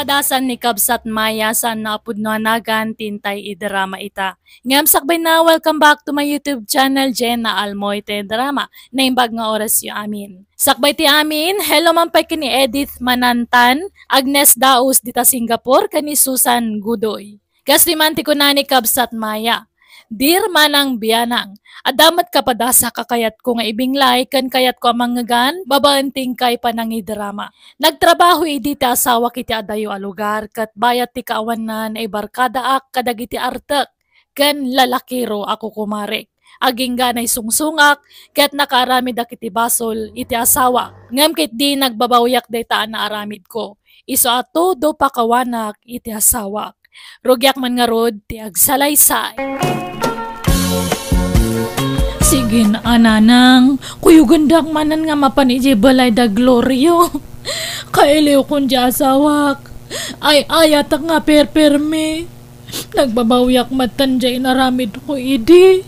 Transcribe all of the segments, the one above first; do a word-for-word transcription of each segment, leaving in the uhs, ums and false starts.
Kadasan ni Kabsat Maya, saan nga a pudno a nagan ti intay idrama ita. Ngem sakbay na, welcome back to my YouTube channel, Jenna Almoite Drama. Naimbag nga orasyo amin. Sakbay ti amin, hello man pay ken ni Edith Manantan, Agnes Daus dita Singapore, ken ni Susan Gudoy. Kas di man ti kuna ni Kabsat Maya, Dear Manang Bianang, adda met kapadasa a kayatko nga ibinglay ken kayatko a mangngegan babaen ti inkay panangidrama. Nagtrabaho idi ti asawak iti adayo a lugar ket bayat ti kaawanna, naibarkadaak kadagiti artek ken lalakiro a kukumarek. Agingga naisungsongak ket nakaaramidak iti basol iti asawak. Ngem ketdi nagbabawiak dayta a naaramidko. Isu a todo pakawanak iti asawak. Rugiak man ngarud ti agsalaysay. Sige, a nanang, kuyogendak manen nga mapan idiay balay da Glorio. Kailiwkon diay asawak. Ay-ayatek nga perpermi. Nagbabawiak metten diay inaramidko idi.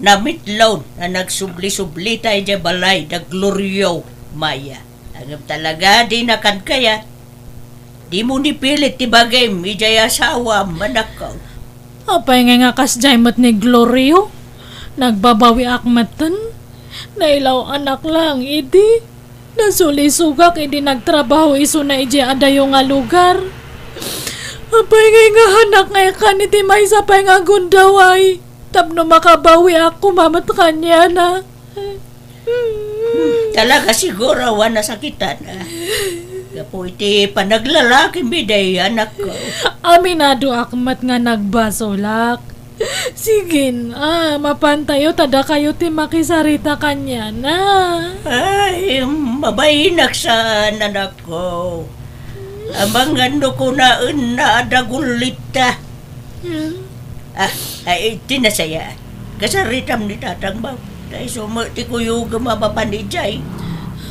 Namitlon a nagsubli-sublita idiay balay da Glorio, Maya. Ngem talaga, dina kadkayat. Dimo ni pilit ti bagim idiay asawam, anakko. Apay ngay nga kasdiay met ni Glorio? Nagbabawiak metten. Nailaw-anak laeng idi. Nasulisogak idi nagtrabaho isuna idiay adayo nga lugar. Apay ngay nga hanak nga ikan iti maysa pay nga gundaway tapno makabawiak koma met kaniana. Hmm, talaga siguro a nasakitan, ah. Gapu iti panaglalakimi diay, anakko. Aminadoak met nga nagbasolak. Sige, ah, mapantayo ta dakayo ti makisarita kaniana. Ay, mabainak saan, anakko. Amangan no kunaenna a dagullitta. Hmm. Ah, ay, ti nasaya. Kasaritam ni tatang mo. Ta isu met ti kuyogem a mapan idiay.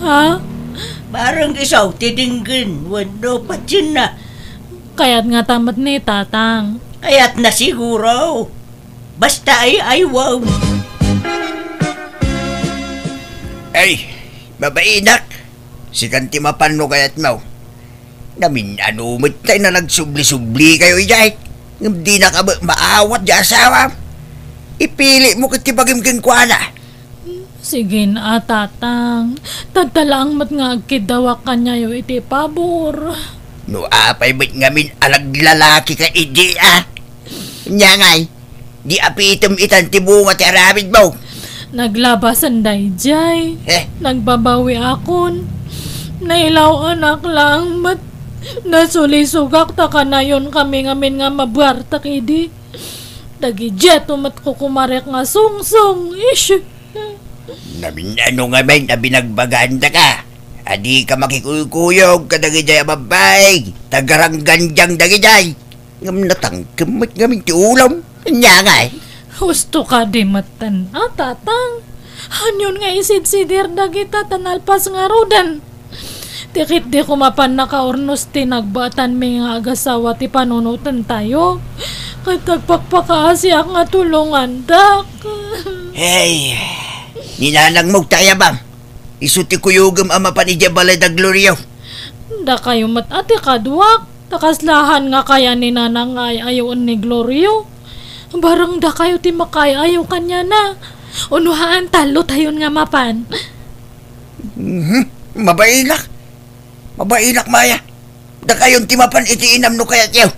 Ha? Bareng isu ti denggen wenno patienna. Kayat ngata met ni tatang. Kayatna siguro. Basta ay-aywem. Ay, mabainak. Sikan ti mapan no kayatmo. Namin-ano met tay nga nagsubli-sublikayo idiay. Ngem dinaka met maawat diay asawam. Ipilit mo ket ti bagim kenkuana. Sige, a tatang. Tadta laeng met nga agkiddawak kaniayo iti pabor. No apay met ngamin a naglalakika idi, a? Ania ngay, di apitem itan ti bunga ti aramidmo? Naglabasan daydiay. Eh? Nagbabawiakon. Nailaw-anak laeng met. Nasulisogak ta kanayonkami ngamin nga mabuartek idi. Dagidiay met kukumarek nga sungsong. Ish! Namin-ano ngamin a binagbagandaka a dika makikuykuyog kadagidiay a babbai, ta garanggandiang dagidiay. Ngem natangkem met ngamin ti ulom. Ania ngay? Husto kadi metten, a tatang. Haanyon nga isidsidir dagita ta nalpas ngaruden. Ti ketdi koma pay nakaurnos ti nagbaetanmi nga agasawa ti panunotentayo. Ket agpakpakaasiak nga tulongandak. Hey, ni nanangmo tay abang. Isu ti kuyogem a mapan idiay balay da Glorio. Dakayo met a ti kaduak, ta kasla haan nga kaya ni nanang nga ay-ayoen ni Glorio. Bareng dakayo ti makaay-ayo kaniana. Uno haan, tallotayon nga mapan. Mhm. Mabainak. Mabainak, Maya. Dakayon ti mapan iti inam no kayatyo.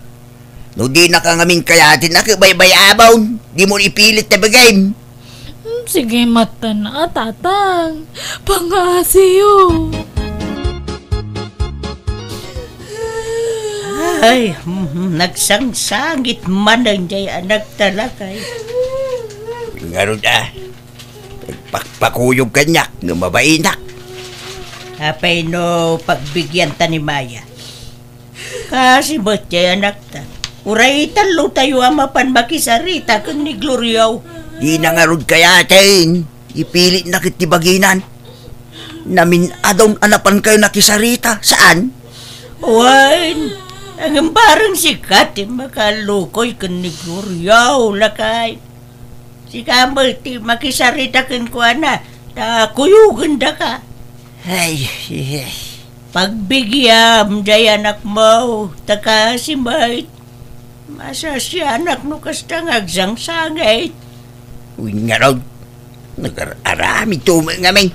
No dinaka ngamin kayaten a, ket baybay-abon. Dimo ipilit ta bagim. Hmm, sige, metten a tatang. Pangaasiyo. Ay, mhm, nagsangsangit manen diay anak talakay. Ngarud a, pakpakuyog kaniak no mabainak. Apay no pagbigianta ni Maya? Kasi met diay anakta. Uray tallotayo a mapan makisarita ken ni Glorio. Dina ngarud kayaten. Ipilitna ket ti baginan. Namin-adon a napankayo nakisarita, saan? Wen, ngem bareng sika ti makalukoy ken ni Glorio, lakay. Sika met ti makisarita kenkuana, ta kuyogendaka. Ay, ay. Pagbigyam, jay anakmo, ta kaasi met. Masasianak no kasta nga agsangsangit. Wen ngarud, nagar-aramidto met ngamin.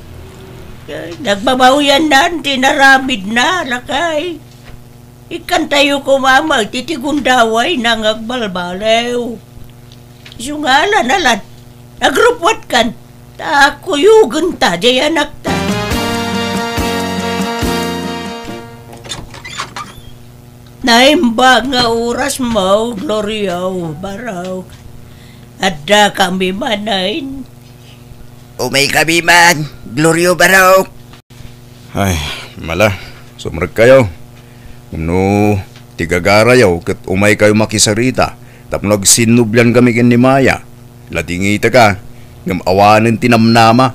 Ay, nagbabawiannan ti inaramidna, lakay. Ikkantayo koma met iti gundawayna nga agbalbaliw. Isu nga ala-, alan, agrupwatkan, ta kuyogenta jay anakta. Naimbag nga orasmo, Glorio, barok. Addakami manen. Umaykami man, Glorio, barok. Ay, mala, sumrekkayo. Ngem no ti gagarayo ket umaykayo makisarita tapno agsinnubliankami ken ni Maya, ladingitaka, ngem awanen ti namnama.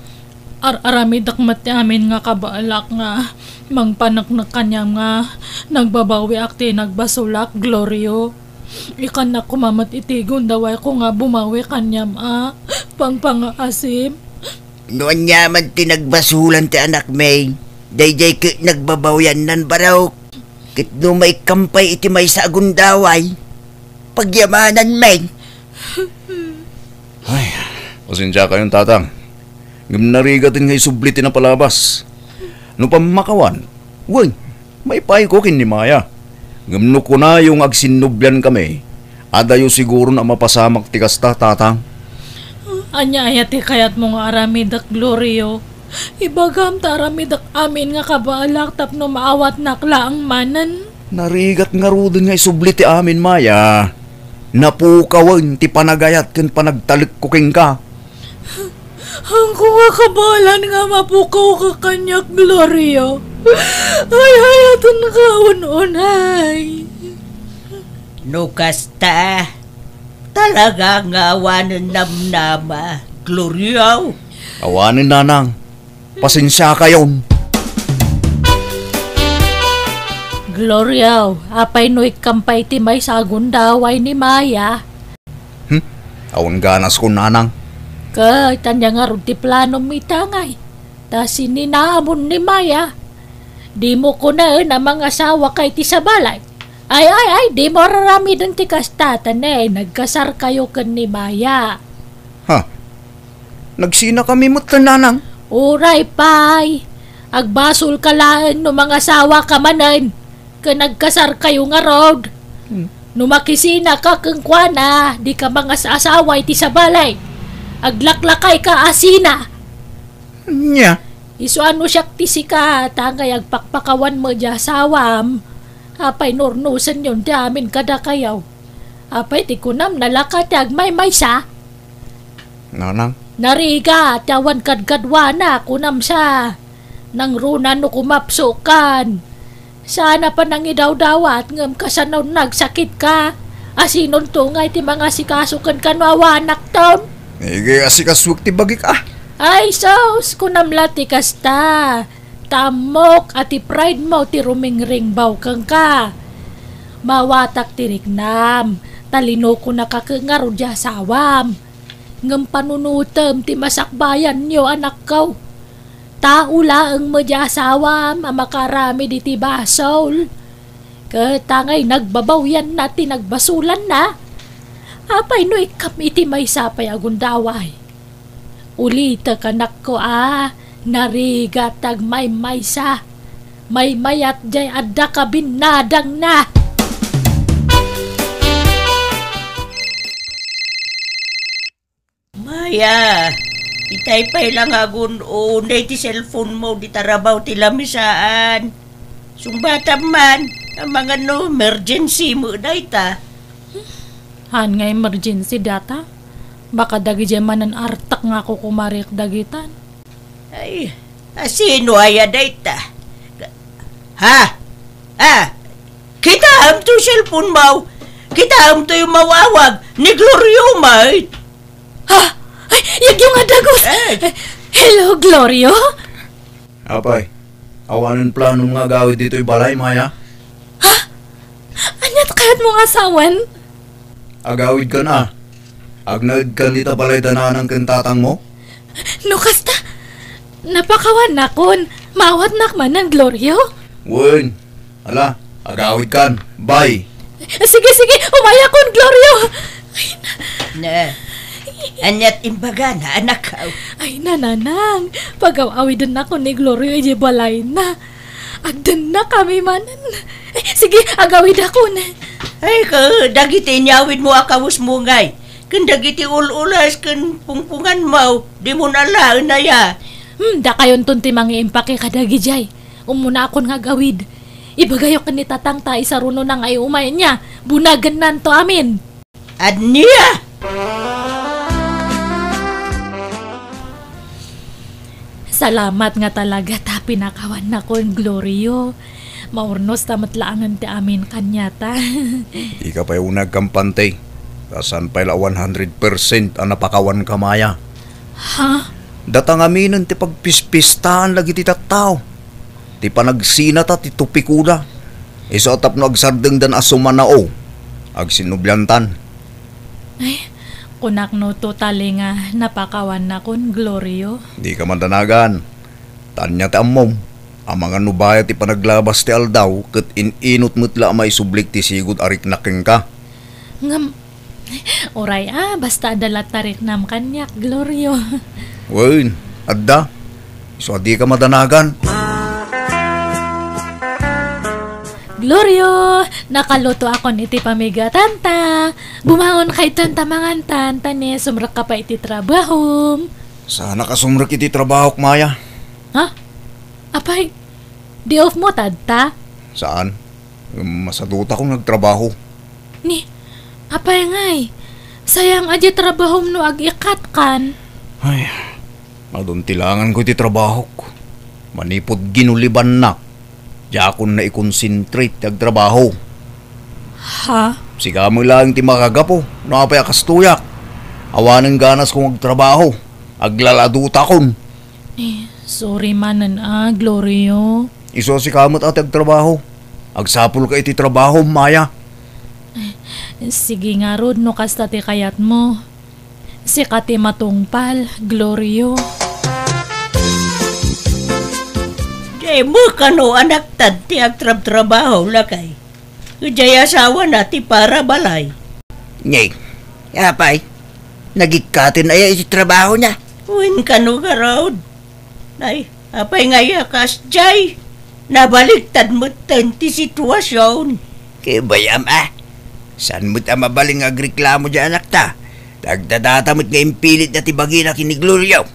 Ar-aramidek met ti amin nga kabaelak nga mangpaneknek kaniam nga nagbabawiak ti nagbasolak, Glorio. Ikkannak koma met iti gundawayko nga bumawi kaniam a pangpangaasim. No ania man ti nagbasolan ti anakmi, daydiay ket nagbabawiannan, barok. Ket no maikkan pay iti maysa a gundaway, pagyamanan met. Ay, pasensiakayon, tatang. Ngem narigaten nga isubli ti napalabas. No pammakawan, wen, maipayko ken ni Maya. Ngem no kunayo nga agsinnubliankami, adayo siguron a mapasamak ti kasta, tatang. Ania aya ti kayatmo nga aramidek, Glorio? Ibagam ta aramidek amin nga kabaelak tapno maawatnak laeng manen. Narigat ngaruden nga isubli ti amin, Maya. Napukawen ti panagayat ken panagtalekko kenka. Haanko nga kabaelan nga mapukawka kaniak, Glorio. Ay, hayatenka un-unay. No kasta, talaga nga awanen namnama, Glorio. Awanen, nanang. Pasensiakayon. Glorio, apay no ikkan pay ti maysa a gundaway ni Maya? Hmm? Awan ganaskon, nanang. Ket ania ngarud ti planom ita ngay? Ta sininaamon ni Maya. Dimo kunaen a mangasawaka iti sabali. Ay, ay, ay, dimo ar-aramiden ti kasta, ta ne, nagkasarkayo ken ni Maya. Ha? Nagsinakami met, nanang? Uray pay. Agbasolka laeng no mangasawaka manen ken agkasarkayo ngarud. Hmm. No makisinaka kenkuana, dika mangas-asawa iti sabali. Aglaklakayka a sina. Nya? Isu a no siak ti sika, ta ngay agpakpakawan met diay asawam. Apay no urnosenyon ti amin kadakayo? Apay ti kunam, nalaka ti agmaymaysa? Nanang? Narigat ti awan kadkaduana, kunam sa. Nangruna no kumapsukan. Saan a panangidawdawat ngem kasano nagsakitka? Asinonto ngay ti mangasikaso kenka no awanakton? Igasikasoek ti bagik a. Ay sus, kunam la ti kasta. Ta ammok a ti pride mo ti rumingringbaw kenka. Maawatak ti riknam, ta linokonaka ket ngarud diay asawam. Ngem panunotem ti masakbayanyo, anakko. Tao laeng met diay asawam a makaaramid iti basol. Ket ta ngay nagbabawianna ti nagbasolanna, apay no ikkam iti maysa pay a gundaway? Ulitek, anakko, a narigat ti agmaymaysa. Maymayat diay adda kabinnadangna. Maya, itay pay la nga agun-unay ti cellphone mo, di tarabaw ti lamisaan. Sungbatam man, amangan no emergency mo dayta. Haan nga emergency data? Baka dagidiay manen artek nga kukumarik dagitan. Ay, asino aya dayta? Ha? Ah, kitaem to cellphone mo. Kitaem to yung mawawag ni Glorio, mate. Ha? Ay, yagyo nga dagus! Eh. Hello, Glorio? Apay, awanen planom nga agawid ditoy balay, Maya? Ha? Ania ti kayatmo nga sawen? Agawidkan a. Agnaedkan dita balay da nanang ken tatangmo? No kasta, napakawannakon. Maawatnak manen, Glorio? Wen, ala, agawidkan. Bye. Sige, sige, umayakon, Glorio. Ne, aniat imbagana, anak? Ay, nanang, pagaw-awidennakon ni Glorio idiay balayna. Agdennakami manen. Eh, sige, agawidakon. Ay, ka, dagiti inyawidmo a kawesmo ngay, ken dagiti ul-ules ken pungpunganmo, dimon alaen aya. Hmm, dakayonton ti mangiimpake kadagidiay. Ummunaakon nga agawid. Ibagayo ken ni tatang ta isarunona nga iumay, ania, bunagennanto amin. Ania? Salamat nga talaga ta pinakawannakon, Glorio. Maurnosta met laengen ti amin kaniata. Dika pay unay agkampante. Ta saan pay la one hundred percent a napakawanka, Maya. Ha? Data ngaminen ti pagpispistaen dagiti tattao. Ti panagsinata ti tupikoda. Isu a tapno agsardengdan a sumanao, agsinnubliantan. Ay, kunakno totally nga napakawannakon, Glorio. Dika madanagan. Ta ania ti ammom, amangan no bayat ti panaglabas ti aldaw ket in-inut met la a maisublik ti sigud a riknak kenka. Ngem, uray a, basta adda latta riknam kaniak, Glorio. Wen, adda. Isu a dika madanagan. Glorio, nakalutoakon iti pamigatan ta. Bumangonka itan ta mangantan, ta ne, sumrekka pay iti trabahom. Saanak a sumrek iti trabahok, Maya. Ha? Apay, day off mo tatta? Saan. Masadutakon nga agtrabaho. Ni, apay ngay, sayang a di trabahom no ag-ikatkan. Ay, adun ti langanko iti trabahok. Manipud ginulibannak, diakon naikonsentrate ti agtrabaho. Ha? Sika met laeng ti makagapu no apay a kastoyak. Awanen ganasko nga agtrabaho. Aglaladutakon. Eh, sorry manen a, Glorio. Isu a sika met a ti agtrabaho. Agsapulka iti trabahom, Maya. Eh, sige ngarud no kasta ti kayatmo. Sika ti matungpal, Glorio. Dimo kano anaktan ti agtrabtrabaho, lakay. Idiay asawana ti parabalay. Nay, apay, nagikkaten aya iti trabaho na? Wen kano garud. Nay, apay nga aya kasdiay? Nabaliktad metten ti situasion. Kabayam a. Saan met a mabalin nga agreklamo diay anakta? Nagdadata met nga impilitna ti bagina ken ni Glorio.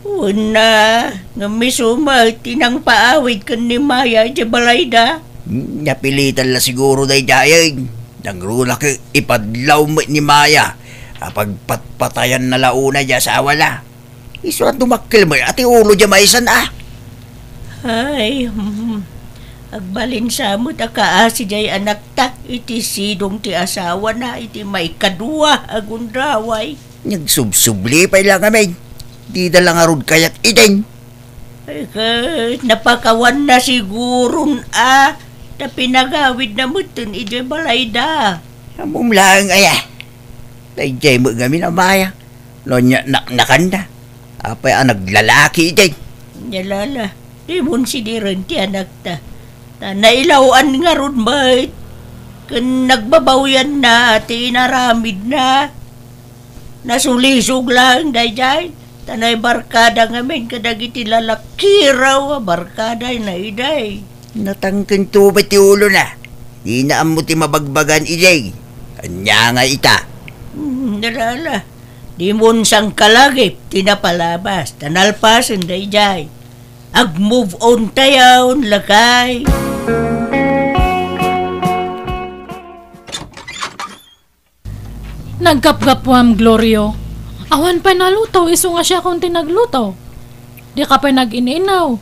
Wen a, ngem isu met ti nangpaawid ken ni Maya idiay balayda. Hmm, napilitan la siguro daydiay. Nangruna ket ipadlaw met ni Maya a pagpatpatayanna la unay ti asawana. Isu a dumakkel met a ti ulo diay maysan a. Ay, hmm. Agbalin sa met a kaasi diay anakta iti sidong ti asawana iti maikadua a gundaway. Nagsubsubli pay la ngamin. Dida la ngarud kayat idin. Ay, ket napakawanna siguron a, ta pinagawidna metten idiay balayda. Ammom laeng aya. Daydiay met ngamin a Maya. No ania naknakanna. Apay a naglalaki idin. Nia la, dimon sidiren ti anakta. Ta nailaw-an ngarud met. Ken nagbabawianna ti inaramidna. Nasulisog laeng daydiay, ta naibarkada ngamin kadagiti lalakiraw a barkadana idiay. Natangken tuba ti ulona. Dina ammo ti mabagbagan idiay. Ania nga ita? Hmm, ala, ala. Dimon sangkalagip ti napalabas, ta nalpasen daydiay. Ag-move on tayon, lakay. Naggapgapuam, Glorio. Awan pay naluto, isu nga siakon ti nagluto. Dika pay nag-in-inaw.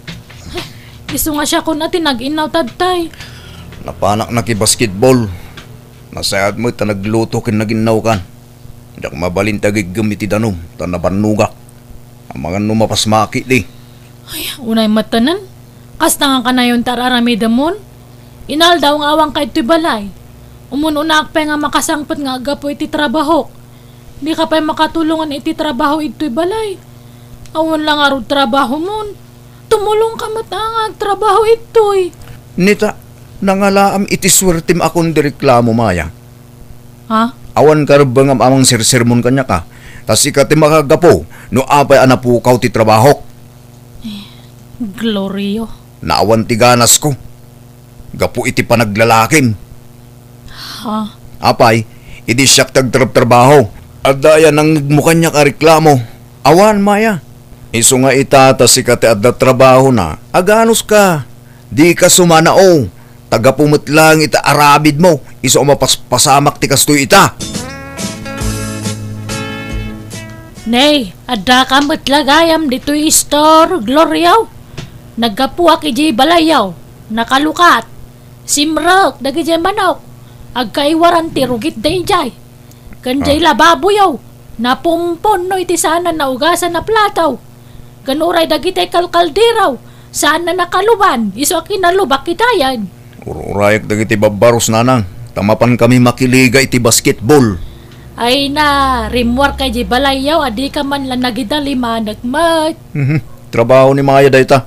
Isu nga siakon a ti nag-inaw tattay. Napanak nakibasketball. Nasayaat met ta nagluto ken nag-innawkan. Diak mabalin ti agiggem iti danum, ta nabannogak. Amangan no mapasmaki di. Ay, unay metten. Kasta nga kanayon ti ar-aramidemon? Inaldaw nga awanka idtoy balay. Umun-unaak pay nga makasangpet nga aggapu iti trabahok. Dika pay makatulongan iti trabaho idtoy balay. Awan la ngarud trabahomon. Tumulongka met a nga agtrabaho idtoy. Nita, nangalaam iti suertem a kundi reklamo, Maya. Ha? Awan karebbengam a mangsersermon kaniak, a. Ta sika ti makagapu no apay a napukaw ti trabahok. Eh, Glorio. Naawan ti ganasko. Gapu iti panaglalakim. Ha? Apay, idi siak ti agtrabtrabaho, adda aya nangngegmo kaniak a reklamo? Awan, Maya. Isu nga ita ta sika ti adda trabahona, aganuska. Dika sumanao. Ta gapu met laeng iti aramidmo, isu a mapaspasamak ti kastoy ita. Nay, addaka met la gayam ditoy istor, Glorio. Naggapuak idiay balayyo, nakalukat. Simrek dagidiay manok, agkaiwaran ti rugit daydiay. Ken diay lababoyo, napumponno iti saan a naugasan a plato. Ken uray dagiti kalkaldero, saan a nakaluban, isu a kinalubak itayen. Ur-urayak dagiti babbarus, nanang, ta mapankami makiliga iti basketball. Ay na, rimmuarka idiay balayyo a dika man la nagidalimanek met. Mhm. Trabaho ni Maya dayta.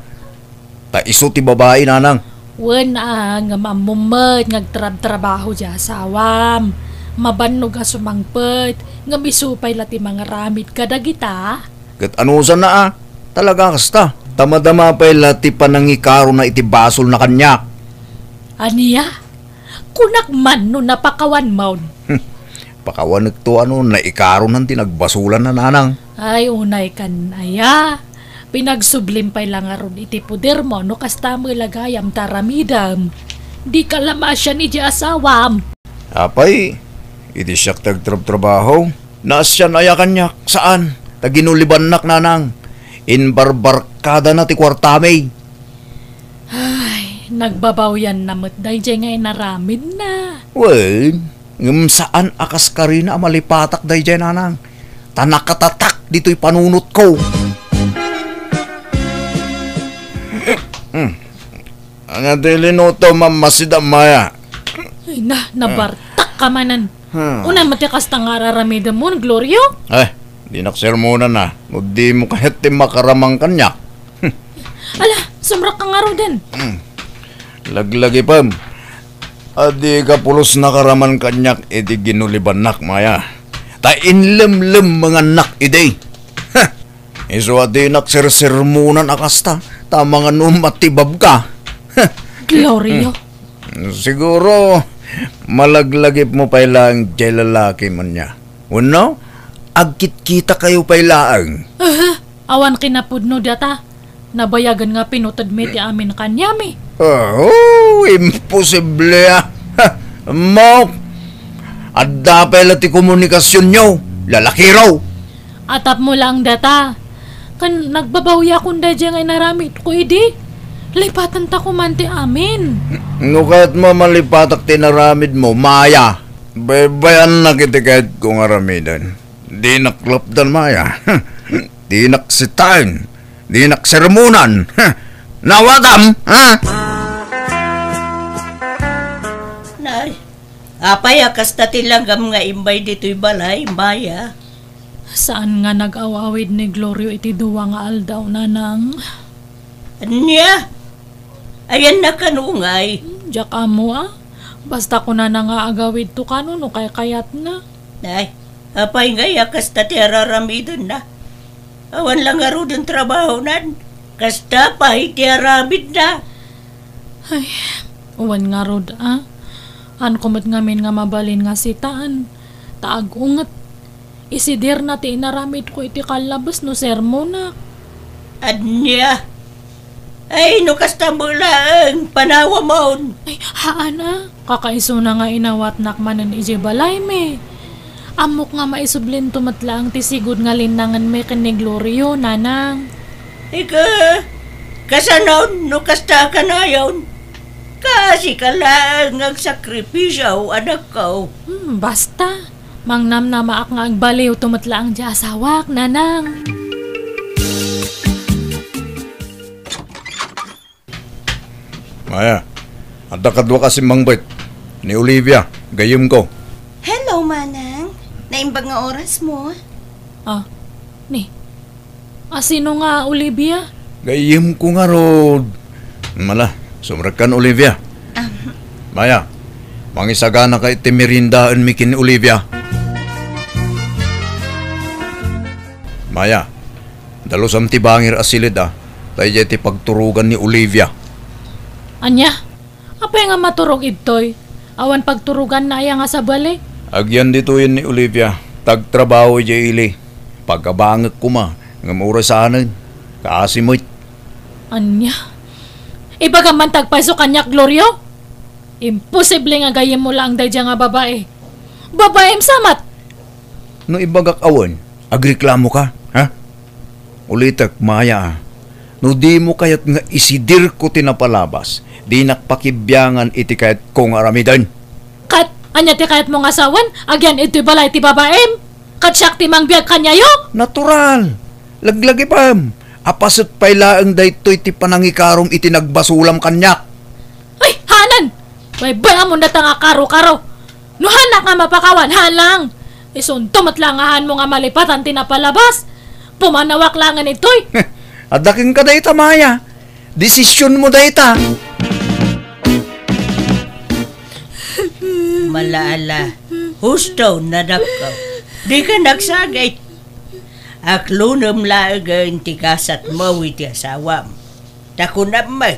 Ta isu ti babai, nanang. Wen a, ngem ammom met nga agtrabtrabaho ti asawam. Mabannog a sumangpet, ngem isu pay la ti mangaramid kadagita. Ket anusanna a, talaga kasta. Ta madama pay la ti panangikarona iti basolna kaniak. Ania? Kunak man no napakawanmon. Hmm. Pakawanekto a no naikaronan ti nagbasolanna, nanang. Ay, unay kan aya. Pinagsublim pay la ngarud iti podermo no kasta met la gayam ti aramidem. Dika la maasian iti asawam. Apay, idi siak ti agtrabtrabaho, naasian aya kaniak? Saan. Ta ginulibannak, nanang. Imbarbarkadana ti kuartami. Ay, nagbabawianna met daydiay nga inaramidna. Wen, ngem saan a kas karina a malipatak daydiay, nanang. Ta nakatatak ditoy panunotko. Hmm. Ania ti linutom a masida, Maya? Ay na, nabartak ka manen. Hmm. Unay met ti kasta nga ar-aramidemon, Glorio? Ay, dinak sermonan a. No dimo kayat ti makaramang kaniak. Ala, sumrekka ngaruden. Hmm. Laglagipem. A dika pulos nakaraman kaniak iti ginulibannak, Maya. Ta inlemlemmengannak idi. Ha! Isu a dinak sersermonan a kasta, ta manganom a tibabka. Glorio. Hmm. Siguro, malaglagipmo pay laeng diay lalaki man niya. Wenno, agkitkitakayo pay laeng. Aha, awan kinapudno data. Nabayagen nga pinutedmi ti amin kaniami. Oh, imposible a. Ha, ammok. Adda pay la ti komunikasionyo, lalakiro. Atapmo laeng data. Ken nagbabawiakon daydiay nga inaramidko idi. Lipatanta koman ti amin. No kayatmo a malipatak ti inaramidmo, Maya. Baybayannak iti kayatko nga aramiden. Dinak lapdan, Maya. Dinak sitaen. Dinak sermonan. Nawatam, ha? Nay, apay a kasta ti langgam nga imbay ditoy balay, Maya? Saan nga nag-aw-awid ni Glorio iti dua nga aldaw, nanang. Ania? Ayanna kano ngay? Hmm, diak ammo a. Basta kunana nga agawidto kano no kaykayatna. Ay, apay ngay a kasta ti ar-aramidenna? Awan la ngaruden trabahonan. Kasta pay ti aramidna. Ay, wen ngarud a. Haanko met ngamin nga mabalin nga sitaen. Ta ag-unget. Isidirna ti inaramidko iti kallabes no sermonak. Ania? Ay, no kasta met laeng, panawamon. Ay, haan a. Kakaisuna nga inawatnak manen idiay balaymi. Ammok nga maisublinto met laeng ti sigud nga linnangenmi ken ni Glorio, nanang. Ika, kasanon no kasta a kanayon? Kaasika laeng nga agsakripisio, anakko. Hmm, basta. Mangnamnamaak nga agbaliwto met laeng ti asawak, nanang. Maya, adda kaduak a simmangbet. Ni Olivia, gayyemko. Hello, Manang. Naimbag nga orasmo. Ah, ni. A, sino nga Olivia? Gayyemko ngarud. Mala, Sumrekkan, Olivia. Maya, mangisagana ka iti meriendaenmi ken ni Olivia. Maya, dalusam ti bangir a siled a, ta idiay ti pagturogan ni Olivia. Ania? Apay nga maturog idtoy? Awan pagturoganna aya nga sabali? Agyan ditoyen ni Olivia, ta agtrabaho idiay ili. Pagabangek koma, ngem orasanen. Kaasi met. Ania? Ibagam man ti agpayso kaniak, Glorio? Imposible nga gayyemmo laeng daydiay nga babai. Babaim sa met! No ibagak awan, agreklamoka, ha? Ulitek, Maya, a. No dimo kayat nga isidirko ti napalabas, dinak pakibiangan iti kayatko nga aramiden. Ket ania ti kayatmo nga asawen? Agyan idtoy balay ti babaim? Ket siak ti mangbiag kaniayo? Natural. Laglagipem. Apaset pay laeng daytoy ti panangikarom iti nagbasolam kaniak. Ay, hanan! Baybay-amon dayta nga karo-karo. No haanak nga mapakawan, haan lang. Isunto met la nga haanmo nga malipatan ti napalabas. Pumanawak laengen idtoy. Adda kenka dayta, Maya. Desisionmo dayta. Malaala. Husto, nadakko. Dika nagsagit. Aklonem laengen ti gasatmo iti asawam. Ta kunam met,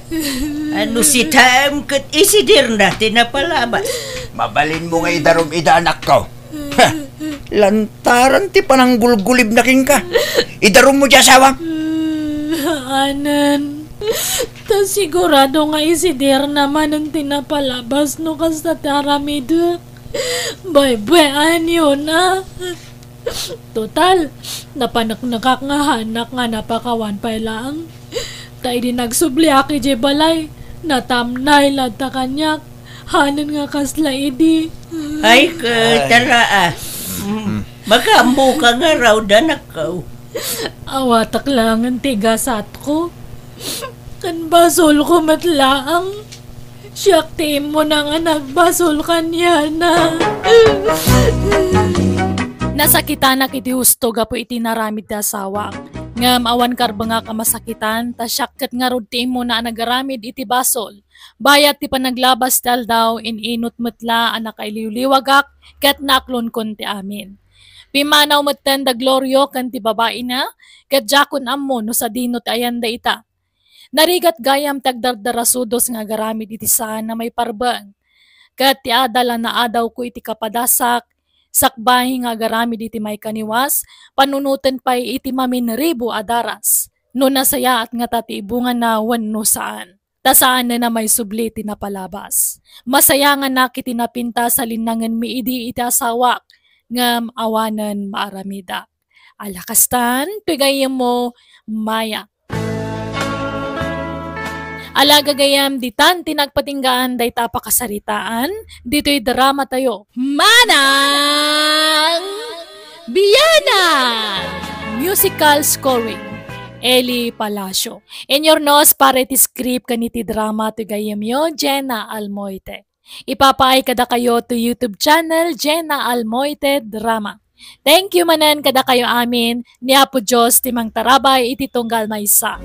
a no sitaem ket isidirna ti napalabas. Mabalinmo nga idarum ida, anakko. Ha! Lantaran ti pananggulgulibna kenka. Idarummo ti asawam. Anen, ta sigurado nga isidirna manen ti napalabas no kasta ti aramidek. Baybay-anyona. Total, napaneknekak nga haanak nga napakawan pay laeng. Ta idi nagsubliak idiay balay, natamnay latta kaniak. Hanen nga kasla idi. Ay, ket, tara, a. Mm. Makaammoka ngarud, anakko. Awatak laengen ti gasatko. Ken basolko met laeng. Siak ti immuna nga nagbasol kaniana. Nasakitanak iti husto gapu iti naramid ti asawak. Ngem awan karbengak a masakitan, ta siak ket ngarud ti immuna a nagaramid iti basol. Bayat ti panaglabas ti aldaw, in-inut met la a nakailiwliwagak ket naaklonkon ti amin. Pimmanaw metten da Glorio ken ti babaina, ket diakon ammo no sadino ti ayanda ita. Narigat gayam ti agdardarasudos nga agaramid iti saan a maiparbeng. Ket ti adal a naadawko iti kapadasak, sakbay nga agaramid iti maikaniwas, panunoten pay iti maminribu a daras, no nasayaat ngata ti ibungana wenno saan. Ta saanen a maisubli ti napalabas. Masayanganak iti napintas a linnangenmi idi iti asawak, ngem awanen maaramidak. Ala kastan, toy gayyemmo, Maya. Ala gagayyem, ditan ti nagpatinggaan dayta a pakasaritaan, ditoy dramatayo. Manang Biana! Musical scoring, Eli Palacio. Inyurnos para iti script ken iti drama ti gayyemyo, Jenna Almoite. Ipapaay kadakayo to YouTube channel, Jenna Almoite Drama. Thank you manen kadakayo amin, ni Apo Dios ti mangtarabay iti tunggal maysa.